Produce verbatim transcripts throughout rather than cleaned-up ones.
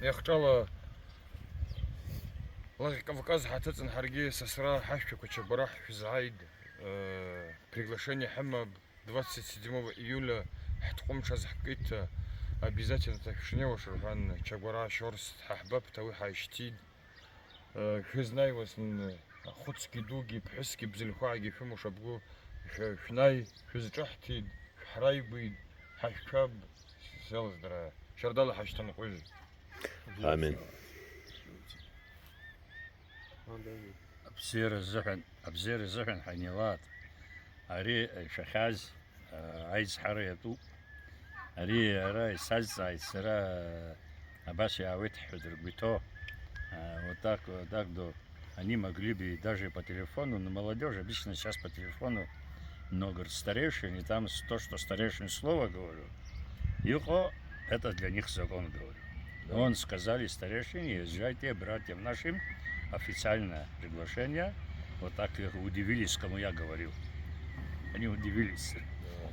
Иахҿала Лаӷь Кавказ ҳаҭыҵын ҳаргьы сасра ҳашәҭқәа Чагәара ҳшәызааит, э, приглашение ҳамаб, двадцать седьмого июля ҳҭҟәымҽаз ҳкит, обязательно шәышнеиуаш рҳәан, Чагәара Шьорс ҳаҳбап, ҭауи ҳаишьҭит. Э, шәызнеиуаз, н-, хәыцгьы дугьы, ԥҳәысгьы бзылхәаагьы шәымоушәа бгәы шәа-, шәнеи, шәызҿаҳҭит, шәҳараигәит, ҳашәқәаб, сеилаздыра, шьардала ҳашьҭанҟәыжь. Амин. Абзиара азыҳәан, абзиара азыҳәан ҳанилаат. Ари шәахьааз, аа, аизҳара иатәуп. Ари ара исазҵааит сара, абас иаауеит ҳҳәоит ргәы иҭоу. Аа, вот так, вот так до. Они могли бы даже по телефону, но молодёжь обычно сейчас по телефону много, говорит, старейшин, и там с-, то, что старейшин слово говорю, иҟоу, это для них закон, говорю. Да. Он сказали старейшине: «Езжайте, братьям нашим официальное приглашение». Вот так и удивились, кому я говорил. Они удивились.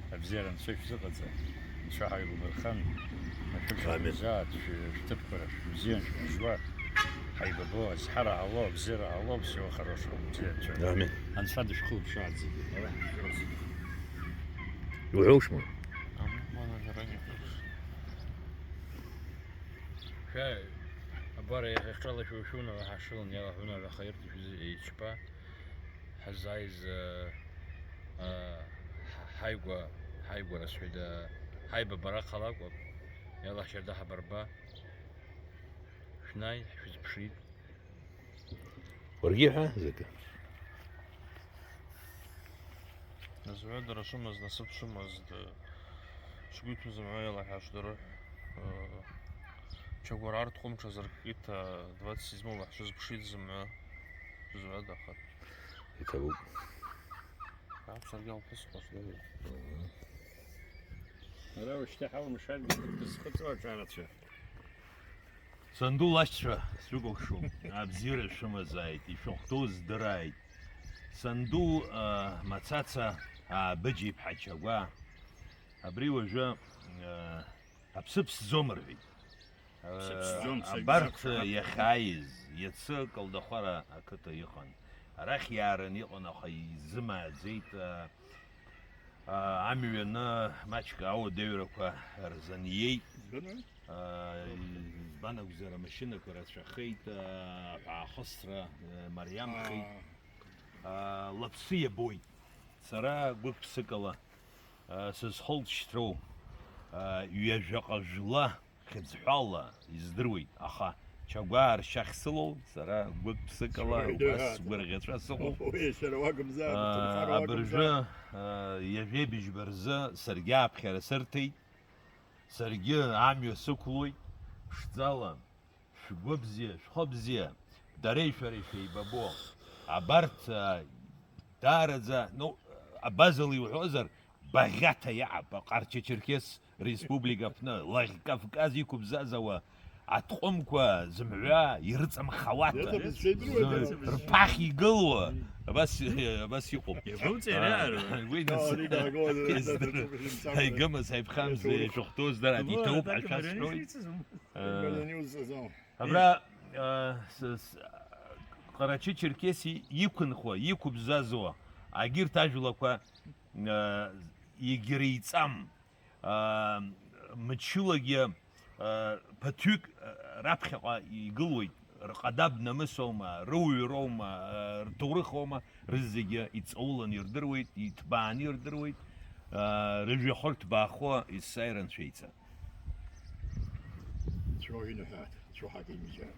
Да. Абзиара анцәа ишәзыҟаҵа, анцәа ҳаигәыбырхан, амин, шәышықәсазаат, шәы-, шәҭыԥқәа шәыбзиан, шәмыжьуа, ҳаибабо, азҳара ҟало, абзиара ҟало, всего хорошего. Бзиа анцәа. Амин. Анцәа дышәхылаԥшааит зегьы. Уҳәоушь, ма? Шәа-, абар, иахьа шәхала шәу-, шәунала ҳашылан, иалаҳәуна, аха ирҭ шәзы еиҿба. Ҳаззааиз, э, э, ҳа-, ҳаигәа, ҳаигәара сҳәеит, э, ҳаибабара ахалакәа, иалаҳжьарда ҳабарба. Шәнааи, ҳшәызԥшит. Уаргьы иҳәа, закы. Зыҩа дара шымаз, насыԥ шымаз, д-, сгәы иҭәым зымҳәа иалаҳәашт дара. Э, Чагәараа рҭҟәымҽ азыркит, э, двадцать седьмого ҳшызԥшит зымҳәа. Зыҩа дахар. Иҭабуп. Акәзаргьы алԥысхәа сдыруеит. Ара ушьҭа ҳаумшаргьы дызхыҵуа аҿарацәа. Санду лашьцәа, сшәыкәыхшоуп. Абзиара шәымазааит, ишәыхәҭоу здырааит. Санду, а, Мацаца, а, Быџь-иԥҳа Чагәа. Абри уажәы, а, аԥсы ԥсӡом рҳәеит. Аԥсы ԥсӡом, а, саргьы абарҭ сақәшаҳаҭ. Иахьааиз, иацы Калдахәара ақыҭа иҟан. Арахь иаараны иҟан, аха изымааӡеит, а, а, амҩаны маҷк ауадаҩрақәа рзыниеит. Избан? А, избан акәзар, амашьынақәа рацәахеит, а, аҳәаахысра, а, мариамхеит. А, лыԥсы иабоит. Сара гәык-ԥсыкала, а, сызхылҵшьҭроу, а, ҩажәаҟа жәла хьыӡҳәала издыруеит, аха Чагәаа ршьа ахьсылоу, сара гәык-ԥсыкала убас сгәырӷьаҵәа сыҟоуп. Уи иашьара уакәымзар, аа, ҭынхара уакәымзар. Абыржәы, аа, ҩажәеибыжьба рзы саргьы ааԥхьара сырҭеит, саргьы амҩа сықәлоит, ԥшӡала, шәгәы бзиа, шәхы бзиа, дареи шәареи шәеибабо, абарҭ, аа, даараӡа, ну, абазала иуҳәозар, Багьаҭа иаап, Аҟарча-Черкес Республика аҟны, Лаӷь Кавказ иқәыбзазауа аҭҟәымқәа зымҩа ирыҵамхауата, рԥахь игылоу, абас, абас иҟоуп. Уи ҳаигымыз, ҳаиԥхамыз, ишәыхәҭоу здырааит, иҭоуп ҳәа шәасҳәоит. Абра, а, с-, с-, Ҟарачы-Черкеси иқәынхо, иқәыбзазуа, агьырҭ ажәлақәа, а, егьреиҵам, а, мчылагьы, а, ԥыҭҩык, а, раԥхьаҟа игылоит, рҟадаб намысоума, рыуҩроума, а, рҭоурыхоума, рызегьы иҵауланы ирдыруеит, иҭбааны ирдыруеит, а, рыжәҩахыр ҭбаахо есааира анцәа иҵа. Цәоу иныҳәааит, цәоу ҳакимыжьааит.